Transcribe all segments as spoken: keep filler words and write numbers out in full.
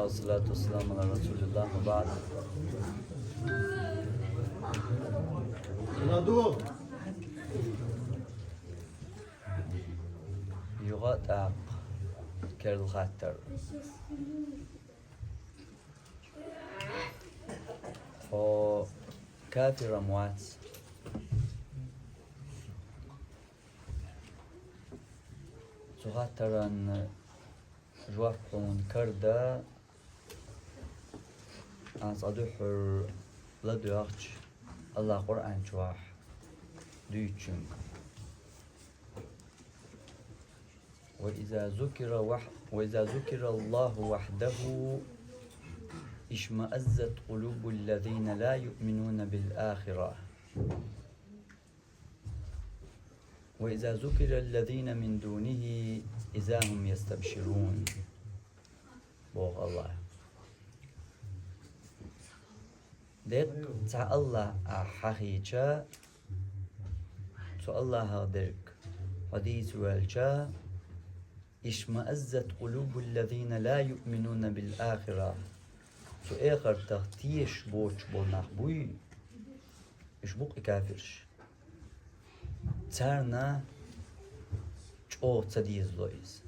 والصلاة والسلام على رسول الله وبعد. Юха тӀаккха керла хаттар. Хьо кафирам вац. Цу хаттаран жоп хьуна карда, аз цкъа духхьал ладоьгӀча, АллахӀа Къуръан чохь дуьйцучуьнга. وإذا ذكر وح-، وإذا ذكر الله وحده اشمأزت قلوب الذين لا يؤمنون بالآخرة. وإذا ذكر الذين من دونه إذا هم يستبشرون. Боху АллахӀа. Деккъа цхьа АллахӀ ахь хьахийча, цу АллахӀах дерг хьо дийца воьлча, اشمأزت قلوب الذين لا يؤمنون بالآخرة. Цу эхартах тешаш боцуш болу нах буй, уьш бу-кх и кафирш. Царна чӀогӀа ца дезало иза.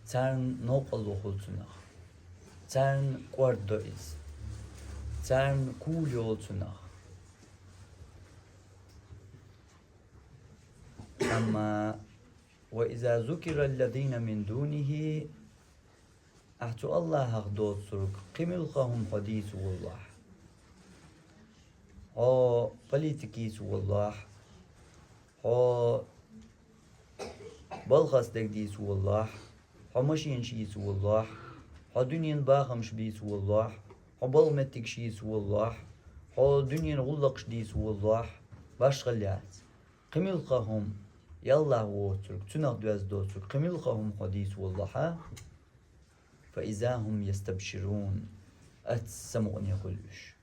Царна новкъарло хуьлу цунах. Царна кӀордадо иза. Царна кула йолу цунах. Амма وإذا ذكر الذين من دونه, ахь цу АллахӀах доцург кхин муьлхха хӀума хьо дийца воллахь, хьо политика йийца воллахь, хьо балхаца дерг дийца воллахь, хьо машенаш йийца воллахь, хьо дуьненан бахамаш бийца воллахь, хьо балха меттигаш йийца воллахь, хьо дуьненан гӀуллакхаш дийца воллахь, башхалла яц. Кхин муьлхха хӀума, и АллахӀ воцург, цунах доьзна доцург, кхин муьлхха хӀума хьо дийца воллахьа, فإذا هم يستبشرون, оццу самукъане хуьлу уьш.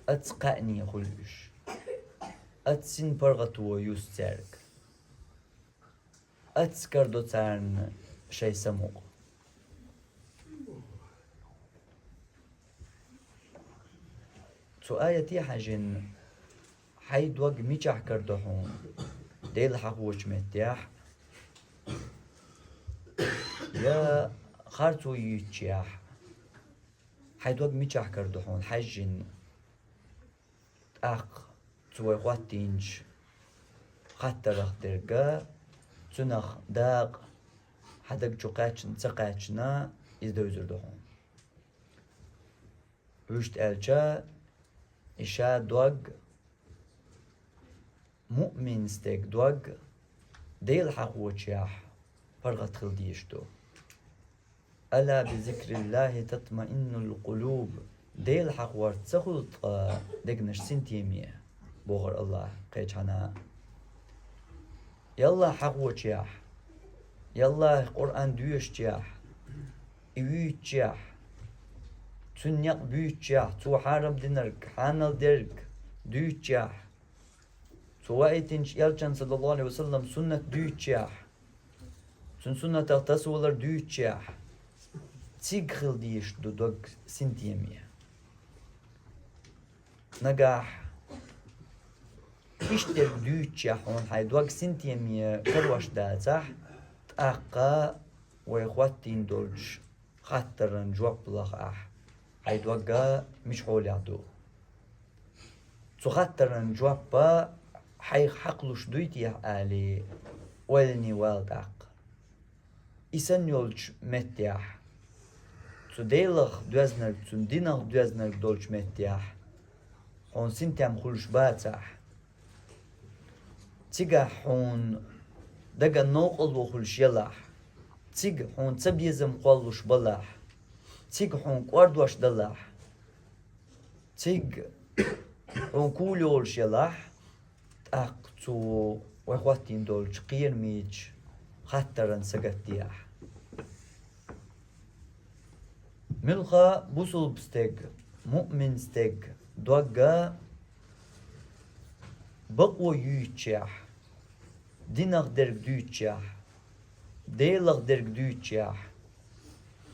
Оццу кхаъне хуьлу уьш. Оццу синпаргӀато юьсу цаьрга. Оццу карадо царна шайн самукъа. Цу аяте хьаьжжина, хьайн дог мичахь карадо хьуна, Дела хьахочу меттехь, я харцо юьйцучехь, хьайн дог мичахь карадо хьуна хьаьжжина, тӀаккха цу вай хӀоттийначу хаттарах дерг, цунах дакъа хьан даг чу кхаьчна ца кхаьчна, иза девзар ду хьуна. Вуьшта аьлча, и ша дог, муъмин стеган дог, Дела хьахочехь паргӀат хила дезаш ду. ألا بذكر الله تطمئن القلوب. Дела хьахорца ца хуьлу ткъа дегнаш синтеме, бохура АллахӀа кхечхьана. И АллахӀ хьахочехь, и АллахӀан Къуръан доьшучехь, и вуьйцучехь, цуьнан некъ буьйцучехь, цо хьарам динарг, хьанал дерг дуьйцучехь, цо ваийтинчу элчан, саллаллаху Ӏалайхи ва саллам, суннат дуьйцучехь, цуьнан суннатах тасавалар дуьйцучехь, цига хила дезаш ду дог синтеме. Нагахь иштта дерг дуьйцучехь хьуна хьайн дог синтеме карош дацахь, тӀаккха вай хӀоттийна долчу хаттаран жоп лаха ахь, хьайн дог мича хьолехь ду. Цу хаттаран жоп хьайх хьакхалуш дуй техьа алий, ойлане вала тӀаккха. И санна йолчу меттехь, цу Делах доьзнарг, цуьнан динах доьзнарг долчу меттехь, хьуна синтем хуьлуш бацахь, цигахь хьуна даган новкъарло хуьлуш елахь, цига хьуна цабезам кхоллуш балахь, цига хьуна кӀордош далахь, цига хьуна кула йолуш елахь, тӀаккха цу вай хӀоттийна долчу кхерамечу хаттаран сагатдехьа. Муьлхха бусулба стеган, муъмин стеган дог бакъо юьйцучехь, динах дерг дуьйцучехь, Делах дерг дуьйцучехь,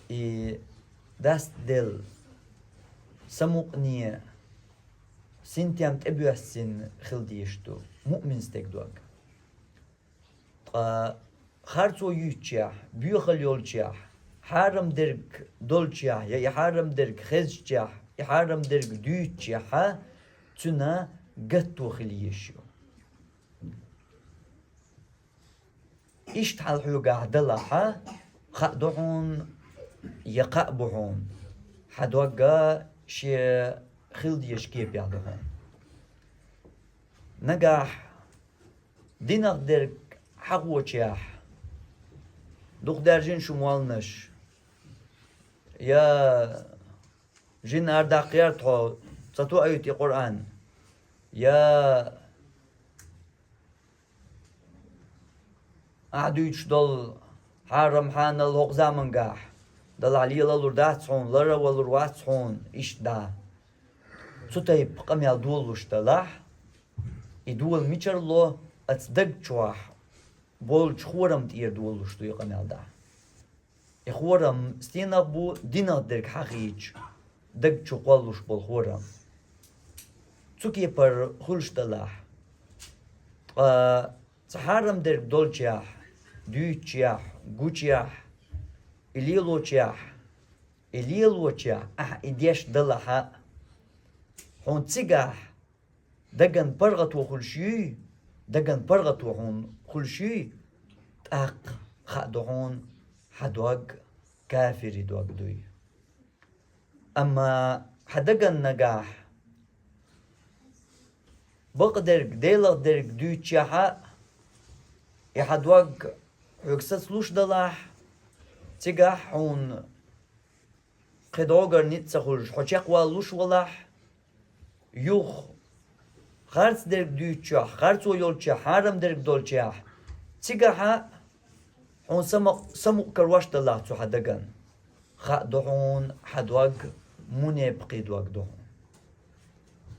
И дастаделла, самукъане, синтем тӀебоьссина хила дезаш ду муъмин стеган дог. Ткъа харцо юьйцучехь, боьхалла йолчехь, хьарам дерг долчехь, я и хьарам дерг хезачехь, и хьарам дерг дуьйцучехь, цуьнан гатто хила езаш ю. Иштта хьал хьоьгахь далахь, хаа ду хьуна, я кхаъ бу хьуна, хьан дог шен хила дезачу кепехь ду хьуна. Нагахь динах дерг хьахочехь, дукха даьржина шу молланаш, я жин арадаккха гӀерта хьо, ца тоуьйту и Къуръан, я ахьа дуьйцуш долу хьарам-хьанал хӀокху замангахь, далахь лела лур дац хьуна, лара валур вац хьуна, иштта дӀа. Цу тайпа къамел долалуш далахь, и дола мичара ло, оцу даг чохь болчу хорам тӀера долалуш ду и къамел дӀа. И хорам стенах бу, динах дерг хьахийча, даг чу кхоллуш болу хорам. Цу кепара хуьлуш далахь, ткъа ца хьарам дерг долчехь, дуьйцучехь, гучехь, и лелочехь, и лелочехь ахьа и деш далахь, хьуна цигахь даган паргӀато хуьлуш юй, даган паргӀато хьуна хуьлуш юй, тӀаккха хаа ду хьуна, хьан дог кафирийн дог дуй. Амма хьан даган нагахь бакъдерг, Делах дерг дуьйцучехь, и хьан дог хьоьга сацалуш далахь, цигахь хьуна кхин дӀогара ницкъ ца хуьлуш, хьо чекхвалалуш валахь, юха харц дерг дуьйцучохь, харцо йолчохь, хьарам дерг долчехь, цигахь хьуна самукъ-, самукъа карош далахь цу хьан даган, хаа ду хьуна, хьан дог мунепакъийн дог ду хьуна.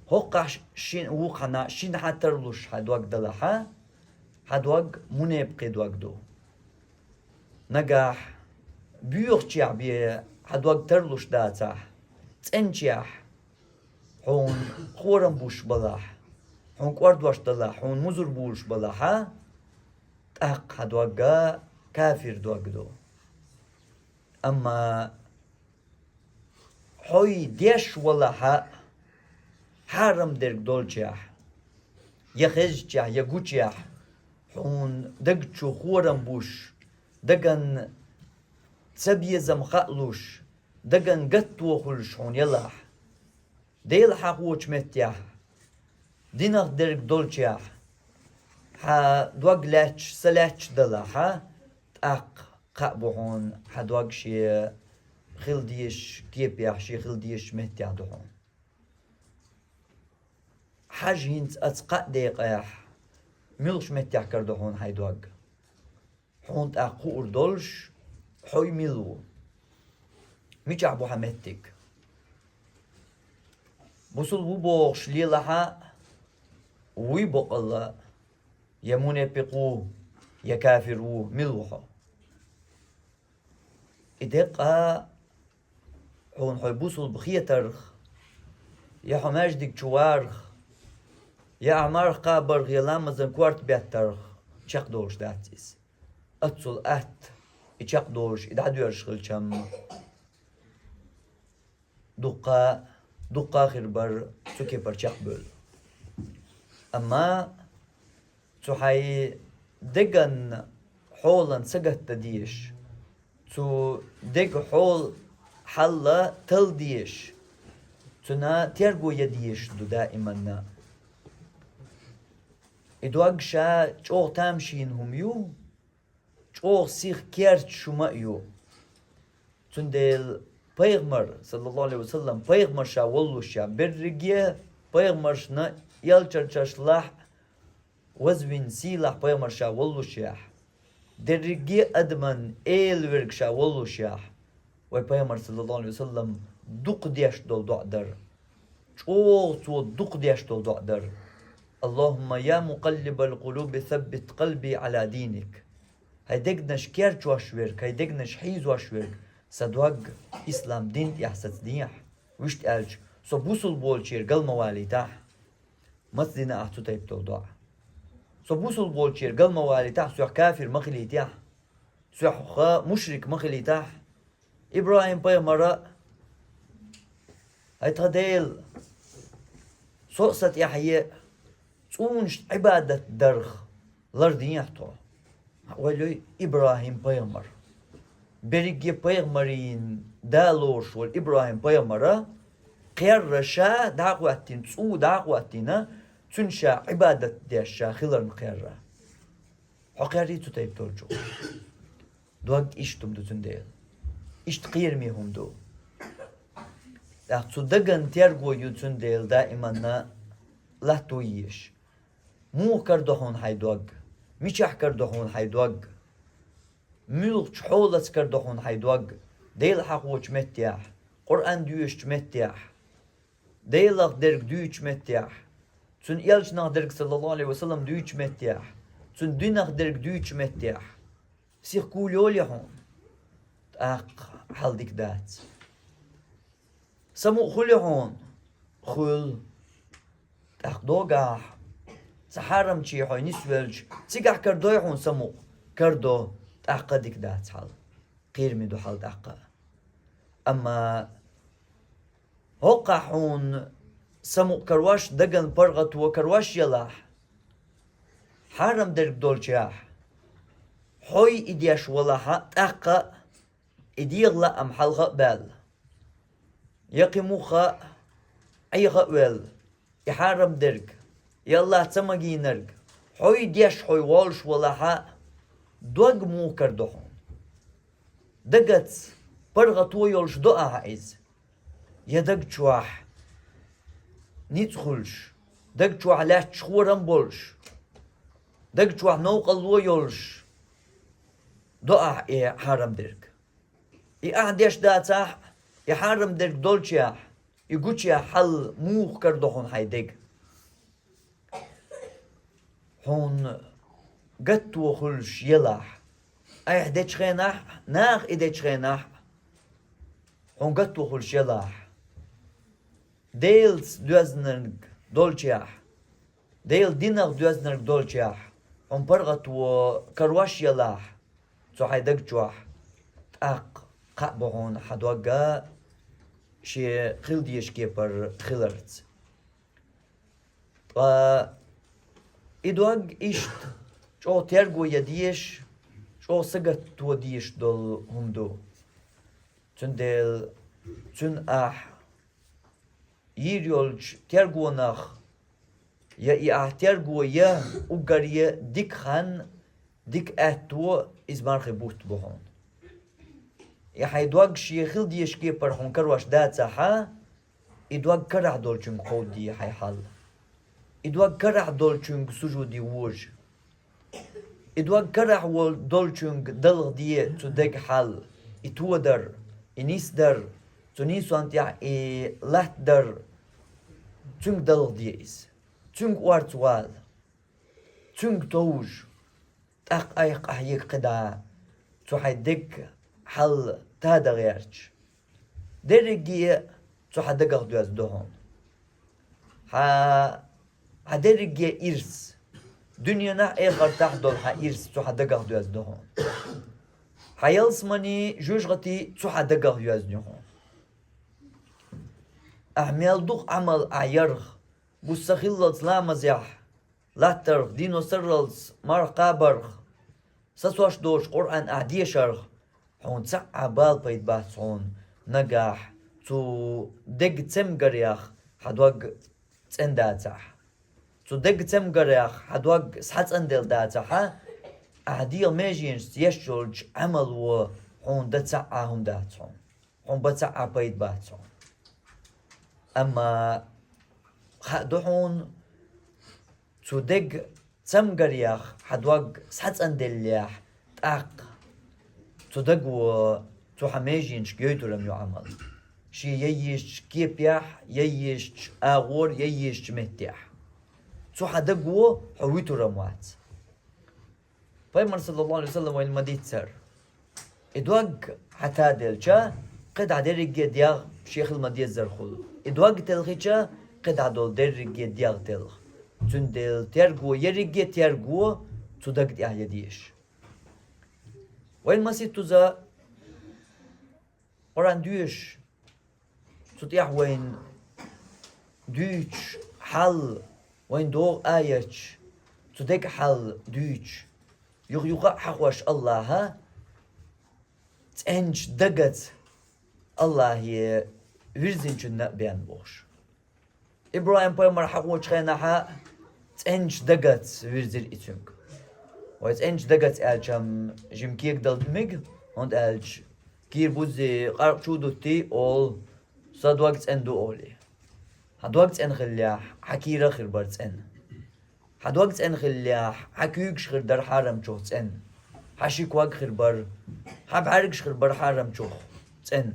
ХӀокхахь ши-, вукхахьа шина хьан тарлуш хьан дог далахь, хьан дог мунепакъийн дог ду. Нагахь боьхачехь бен хьан дог тарлуш дацахь, цӀеначехь хьуна хорам буьсуш балахь, хьуна кӀордош далахь, хьуна музар булуш балахь, тӀаккха хьан дог кафирийн дог ду. Амма хьо и деш валахь, хьарам дерг долчехь, я хезачехь, я гучехь, хьуна даг чу хорам буьсуш, даган цабезам хаалуш, даган гатто хуьлуш хьуна ялахь, Дела хьахочу меттехь, динах дерг долчехь, хьан дог лаьтташ, са лаьтташ далахь, тӀаккха кхаа бу хьуна, хьан дог шен хила дезачу кепехь, шен хила дезачу меттехь ду хьуна. Хьажа хӀинца оцу кхаа декъехь, муьлхачу меттехь карадо хьуна хьан дог. Хьуна тӀаккха хуур долуш, хьо мила ву. Мичахь бу хьан меттиг? Бусулба ву бохуш лелахь, вуй бакъалла, я мунепикъ ву, я кафир ву, мила ву хьо? И декъа хьуна хьо бусулба хетарх, я хьо маьждиг чу варх, я ахь марха кхабарх, я ламазан корта беттарх чекхдолуш дац иза. Оццул атта и чекхдолуш, и дӀадоьрзуш хилчам, дуккха, дуккха а хир бара цу кепара чекхбевлла. Амма цу хьайн деган хьолан сагатдан дезаш, цу дега хьол хьалла талла дезаш, цуьнан терго ян дезаш ду даиманна. И дог ша чӀогӀа тамашийна хӀума ю, чӀогӀа сиха керчаш хӀума а ю. Цундела пайхамар, саллаллаху алейхи ва саллам, пайхамар ша воллушехь, берриге пайхамаршна элчанаш лахь, вазвина сийлахь пайхамар ша воллушехь, дерриге адаман эла верг ша воллушехь, вай пайхамар, саллаллаху алейхи ва саллам, дукха деш долу доӀа дара. ЧӀогӀа цо дукха деш долу доӀа дара: «Аллахумма я мукъаллибал къулуби, саббит къалби Ӏала диник». Хьайн дегнаш керчош верг, хьайн дегнаш хьийзош верг, Са дог ислам дин тӀехь саца дехьа, вуьшта аьлча, со бусулба волчера гал ма валийтахь. Маца дина ахь цу тайпа долу доӀа? Со бусулба волчера гал ма валийтахь, соьх кафир ма хилийтехь, соьх мушрик ма хилийтахь. ИбрахӀим-пайхамара: «ХӀай тхан Дела, со а, сан тӀаьхье а цӀунашна Ӏибадат дарх лардехьа тхо». Вай лой ИбрахӀим-пайхамар. Берриге пайхамарийн да лоруш волу ИбрахӀим-пайхамара кхерра ша дӀа а хӀоттийна, цӀу дӀа а хӀоттийна, цуьнан ша Ӏибадат деш ша хиларна кхерра. Хьо кхеррий цу тайпа долчух? Дог иштта хӀума ду цундела. Иштта кхераме хӀума ду. ТӀаккха цу даган терго ю цундела даиманна латто езаш. Муха карадо хьуна хьайн дог? Мичахь карадо хьуна хьайн дог? Муьлхачу хьолаца карадо хьуна хьайн дог? Дела хьахочу меттехь, Къуръан доьшучу меттехь, Делах дерг дуьйцучу меттехь, Цуьнан элчанах дерг, саллаллаху Ӏалайхи ва саллам, дуьйцучу меттехь, Цуьнан динах дерг дуьйцучу меттехь. Сиха куьйгалла йолий хьуна? ТӀаккха хьал дика дац. Самукъа хуьлий хьуна? Хуьлу. ТӀаккха догахь, цхьа хьарамче хьо нисвелча, цигахь карадой хьуна самукъа? Карадо. ТӀаккха дика дац хьал. Кхераме ду хьал тӀаккха. Амма хӀокхахь хьуна самукъа карош, даган паргӀато карош елахь, хьарам дерг долчехь, хьой и деш валахь а, тӀаккха а и дегӀан лаам хьалха а баьлла, я кхин муха а Ӏеха а велла, и хьарам дерг, и АллахӀа ца магийнарг, хьой деш хьой волуш валахь а, дог муха карадо хьуна? Дагаца паргӀато йолуш до ахьа иза? Я даг чохь ницкъ хуьлуш, даг чохь лаьтташ хорам болуш, даг чохь новкъарло йолуш до ахьа и хьарам дерг? И ахьа деш дацахь а, и хьарам дерг долчехь, и гучехь хьал муха карадо хьуна хьайн дега? Хьуна гатто хуьлуш елахь, айхьа дечу хенахь а, наха и дечу хенахь а, хьуна гатто хуьлуш елахь, Делаца доьзнарг долчехь, Делан динах доьзнарг долчехь, хьуна паргӀато карош елахь цу хьайн даг чохь, тӀаккха кхаъ бу хьуна хьан дог шен хила дезачу кепара хиларца. Ткъа и дог иштта чӀогӀа терго ян дезаш, чӀогӀа сагатто дезаш долу хӀума ду. Цундела цуьнан ахь йийр йолчу тергонах, я и ахь терго ян уггаре дика хан, дика аьтто, иза мархийн бутт бу хьуна. И хьайн дог шен хила дезачу кепара хьуна карош дацахь а, и дог карахь долчуьнга кховдаде хьайн хьал. И дог карахь долчуьнга сужуде вожа. И дог карахь вол-, долчуьнга далхаде цу дега хьал, и тодар, и нисдар, цу нийсонна тӀехь и латтадар, цуьнга далхаде иза. Цуьнга орца вала. Цуьнга товжа. ТӀаккха айхьа къахьега кхидӀа, цу хьайн дега хьал тада гӀерташ. Дерриге а цу хьан дагах доьзна ду хьуна. Хьан, хьан дерриге ирс, дуьненахь а эхартахь а долу хьан ирс цу хьан дагах доьзна ду хьуна. Хьан ялсаманийн жоьжахатий цу хьан дагах йоьзна ю хьуна. Ахьа мел дукха Ӏамал ахьа ярх, буса ца хиллалц ламазехь латтарх, дийно сарралц марха кхабарх, сацош доцуш Къуръан ахь дешарх, хьуна цхьа а бала пайда бац хьуна, нагахь цу дега цамгарех хьан дог цӀена дацахь. Цу дега цамгарех хьан дог схьацӀанделла дацахь, ахь дегӀан меженашца еш йолчу Ӏамало хьуна дан цхьа а хӀума дац хьуна. Хьуна бан цхьа а пайда бац хьуна. Амма хаа ду хьуна, цу дега цамгарех хьан дог схьацӀанделлехь, тӀаккха цу даго цу хьан меженашка йойтурам ю Ӏамал. Шен яйечу кепехь, яйечу агӀор, яйечу меттехь. Цу хьан даго хьо вуьтурам вац. Пайхамар, саллаллаху Ӏалайхи ва саллам, вайна ма-дийццара: И дог хьатаделча, кхы дӀа дерриге дегӀ ший хила ма деззара хул. И дог телхича, кхы дӀа долу дерриге дегӀ телха. Цундела терго, ерриге терго цу дага тӀехь ян дезаш. Вайн маситтаза Къуръан доьшуш, цу тӀехь вайна дуьйцуш хьал, вайна догӀу аяташ, цу дега хьал дуьйцуш, юха-юха а хьахош Аллахьа, цӀеначу дагаца Аллахье вирзинчунна а бен бохуш. ИбрахӀим-пайхамар хьахочу хенахьа цӀеначу дагаца вирзира и цуьнга. Вай цӀеначу дагаца аьлчам жима кегадала мега, хӀунда аьлча кийра буззе къаркъа чу дуттий олу, сан дог цӀена ду олий. Хьан дог цӀена хиллехь, хьан кийра а хир бара цӀена. Хьан дог цӀена хиллехь, хьан куьйгаш хир дара хьарамчух цӀена. Хьан ши ког хир бара, хьан бӀаьргаш хир бара хьарамчух цӀена.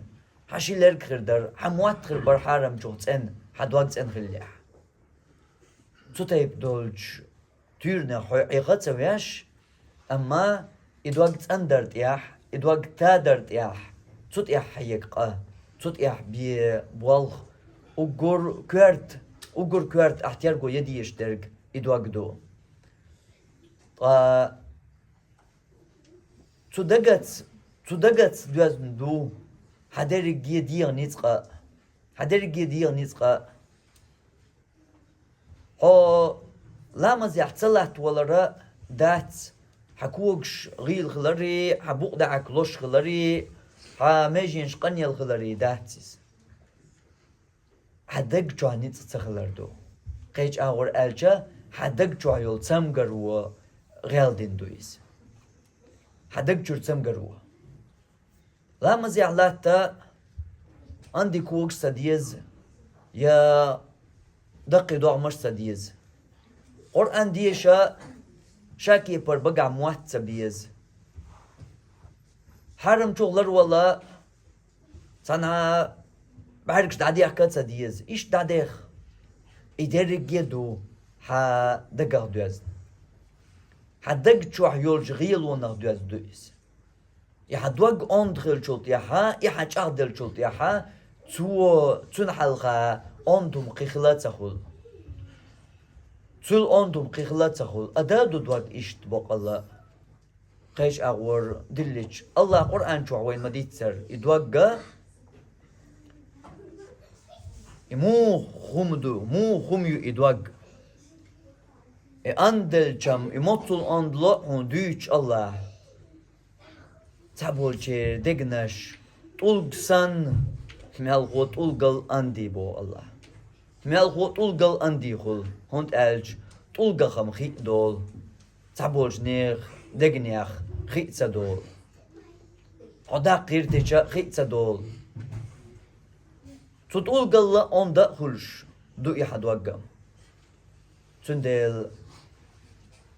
Хьан ши лерг хир дара, хьан мотт хир бара хьарамчух цӀена, хьан дог цӀена хиллехь. Цу тайпа долчу туьйранех хьо Ӏеха а ца веш, амма и дог цӀандар тӀехь, и дог тадар тӀехь, цу тӀехь хьаега къа, цу тӀехь бен болх, уггар коьрта, уггар коьрта ахь терго ян дезаш дерг и дог ду. Ткъа цу дагаца, цу дагаца доьзна ду хьан дерриге дегӀан ницкъ а, хьан дерриге дегӀан ницкъ а. Хьо ламазехь ца латтавалара дац, хьан когаш гӀийла хиларе, хьан букъ даьӀахк луш хиларе, хьан меженаш къанъелла хиларе дац иза. Хьан даг чохь ницкъ ца хилар ду. Кхечу агӀор аьлча, хьан даг чохь йолу цамгаро гӀел дина ду иза. Хьан даг чуьра цамгаро. Ламазехь латта анди когаш ца деза, я даккхий догӀмаш ца деза. Къуръан деша ша кепара багахь мотт ца беза. Хьарамчух ларвала цхьана бӀаьргаш дӀадехка ца деза. Иштта дӀадеха. И дерриге а ду хьан дагах доьзна. Хьан даг чохь йолчу гӀелонах доьзна ду иза. И хьан дог онда хиллачул тӀаьхьа, и хьан чӀагӀделлачул тӀаьхьа, цо, цуьнан хьалха онда хӀума кхин хила а ца хуьлу. Цуьнан онда хӀума кхин хила а ца хуьлу. Ада ду дог иштта боккъала. Кхечу агӀор диллича, Аллах Къуръан чохь вайна ма-дийццара, и догга, и муха хӀума ду, муха хӀума ю и дог. И онда делчам, и моццул онда ло хьуна дуьйцуш Аллах. Цхьаболчеран дегнаш тӀулг санна, мелхо тӀулгал онда боху Аллах. Мелхо тӀулгал онда хуьлу, хӀунда аьлча тӀулгах-м хи а долу, цхьаболчу нехан дегнех хи а ца долу. Хьо даккхийра теча хи а ца долу. Цу тӀулгалла онда а хуьлуш ду и хьан догга. Цундела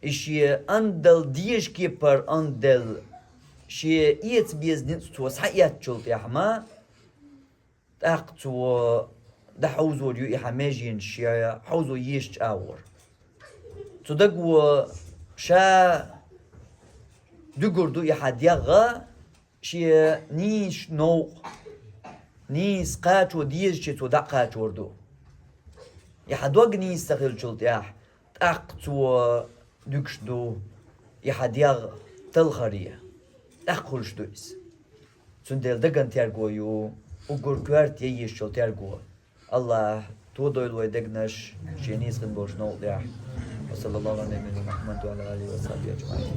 и шен онда дала деза кепара онда делла, шен эца беза ницкъ цо схьаэцначул тӀаьхьа ма, тӀаккха цо дӀахьовзор ю и хьан меженаш шен хьовзо езачу агӀор. Цу даго ша дуьгур ду и хьан дегӀ, шен нийса новкъа, нийса кхачо дезачу цо дӀа а кхачор ду. И хьан дог нийса ца хиллачул тӀаьхьа, тӀаккха цо дуьгуш ду и хьан дегӀ талхаре. ТӀаккха хуьлуш ду иза. Цундела даган терго ю, уггар коьрта ян езаш йолу терго. Аллах тодойла вай дегнаш шен нийса хин болчу новкъа тӀехь. Ва саллаллаху Ӏала набийина Мухьаммад ва Ӏала алихи ва сахьбихи аджмаӀин.